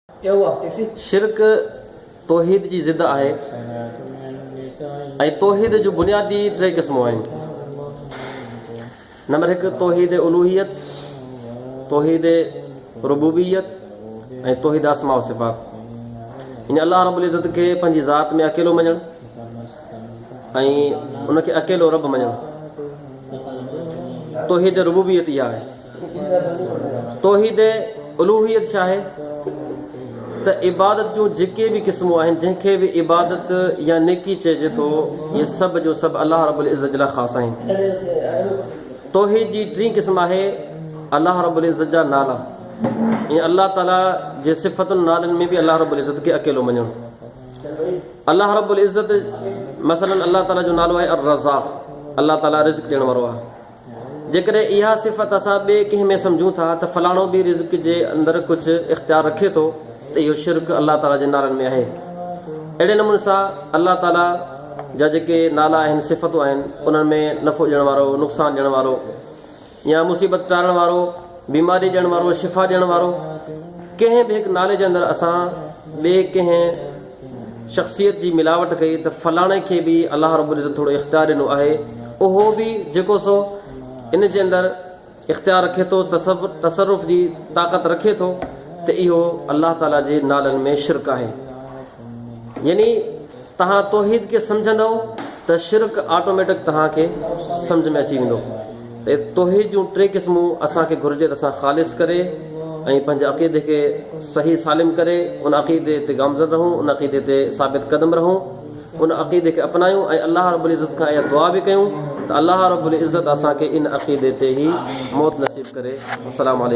شرڪ توحيد جي ضد آهي ۽ توحيد جون بنيادي ٽي قسمون آهن. نمبر هڪ توحيد الوهيت، توحيد ربوبيت ۽ توحيد اسماء و صفات. يعني الله رب العزت کي پنهنجي ذات ۾ اڪيلو مڃڻ ۽ ان کي اڪيلو رب مڃڻ. توحيد ربوبيت اها آهي. توحيد الوهيت ڇا آهي ته عبادت جون جيڪي به قسمون آهن جنهن کي به عبادت يا نيڪي چئجي ٿو اهي سڀ جو سڀ الله رب العزت جي لاء خاص آهن. توحيد جي ٽين قسم آهي الله رب العزت جا نالا ۽ الله تعالي جي صفتن نالن ۾ به الله رب العزت کي اڪيلو مڃڻ. الله رب العزت مثلا الله تعالي جو نالو آهي الرزاق الله تعالي رزق ڏيڻ وارو آهي. جيڪڏهن اها صفت اسان ٻئي ڪنهن ۾ سمجهون ٿا ته فلاڻو به رزق جي اندر ڪجهه اختيار رکي ٿو ته اهو شرڪ الله تعاليٰ جي نالن ۾ آهي. اهڙي نموني سان الله تعاليٰ جا جيڪي نالا آهن صفتون آهن انهن ۾ نفعو ڏيڻ وارو، نقصان ڏيڻ وارو يا مصيبت ٽارڻ وارو، بيماري ڏيڻ وارو، شفا ڏيڻ وارو، ڪنهن به هڪ نالي جي اندر اسان ٻئي ڪنهن شخصيت جي ملاوٽ ڪئي ته فلاڻي کي به الله رب العزت ٿورو اختيار ڏنو آهي اهو به جيڪو سو ان جي اندر اختيار رکي ٿو تصرف جي طاقت رکي ٿو ته اهو الله تعالي جي نالن ۾ شرڪ آهي يعني تهان توحيد کي سمجهندو ته شرڪ آٽوميٽڪ تهان کي سمجھ ۾ اچي ويندو ته توحيد جون ٽي قسمون اسان کي گهرجي ته اسان خالص ڪري ۽ پنهنجي عقيدي کي صحيح سالم ڪري ان عقيدي تي گامزن رهون ان عقيدي تي ثابت قدم رهون ان عقيدي کي اپنايون ۽ الله رب العزت کان اها دعا به ڪيون ته الله رب العزت اسان کي ان عقيدي تي ئي موت نصيب ڪري. السلام عليڪم.